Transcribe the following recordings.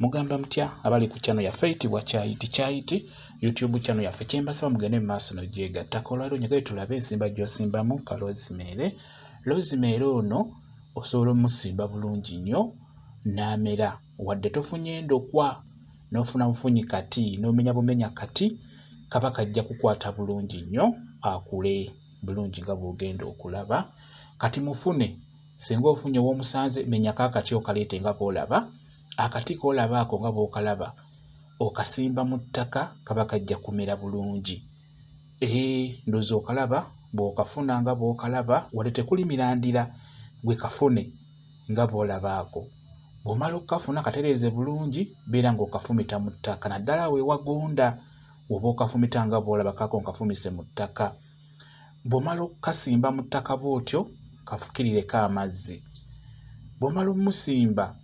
Mugamba mutya abali ku channel yaffe eyitibwa Kyayiti Kyayiti YouTube channel yaffe? Kyembasaba mugende mu maaso n'ogyegattako. Olwaleero njagala tulabe ensimba gy'osimbamu ka rosemary. Rosemary ono osobola omusimba bulungi nnyo n'amera, wadde tofunye ndokwa, n'ofuna bufunyi kati, n'omenya bumenya kati, kaba kajja kukwata bulungi nnyo akule bulungi nga bw'ogenda okulaba. Kati mufune, singa ofunye ow'omusanze, menyako akati okaleete nga bw'olaba. Akati k'olaba ako nga bw'okalaba okasimba mu ttaka, kaba kajja kumera bulungi. Ndowooza okalaba bw'okafuna nga bw'okalaba, wadde tekuli mirandira, gwe kafune nga bw'olaba ako. Bw'omala okukafuna katereeze bulungi, beera ng'okafumita mu ttaka, naddala awo ewagonda oba okafumita nga bw'olaba kaako nkafumise mu ttaka. Bw'omala okukasimba mu ttaka bw'otyo, kafukirireko amazzi. Bw'omala omusimba,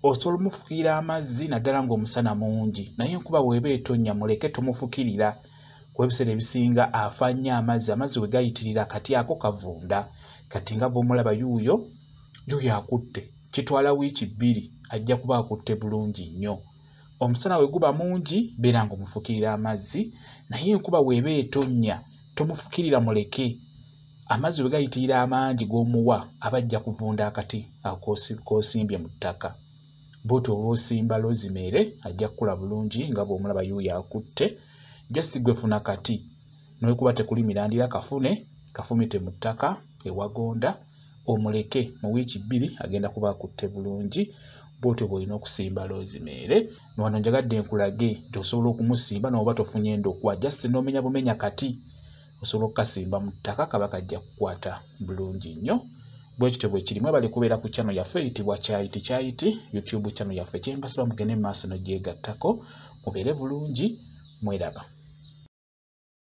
osobola omufukirira amazzi naddala ng'omusana mungi, naye enkuba bw'eba etonnya muleke tomufukirira, kuba ebiseera ebisinga afa nnyo amazzi. Amazzi bwe gayitirira kati ako kavunda. Kati nga bw'omulaba yuuyo, yuuyo akutte, kitwala wiiki 2 ajja kuba akutte bulungi nnyo. Omusana bwe guba mungi beera ng'omufukirira amazzi, naye enkuba bw'eba etonnya tomufukirira, muleke. Amazzi bwe gayitirira amangi g'omuwa aba ajja kuvunda akati k'osimbye mu ttaka. Bw'otyo oba osimba rosemary ajja kukula bulungi nga bw'omulaba yuuyo akutte. Just gwe funa kati, n'olwekuba tekuli mirandira, kafune kafumite mu ttaka ewagonda, omuleke mu wiiki 2 agenda kuba akutte bulungi. Bw'otyo bw'olina okusimba rosemary. Wano njagadde nkulage nti osobola okumusimba n'oba tofunye ndokwa, just n'omenya bumenya kati, osobola okukasimba mu ttaka, kaba kajja kukwata bulungi nnyo. Bwe kityo bwe kiri. Mwebale kubeera ku channel yaffe eyitibwa Kyayiti Kyayiti YouTube channel yaffe. Kyembasaba mugende mu maaso n'ogyegattako, mubeere bulungi, mweraba.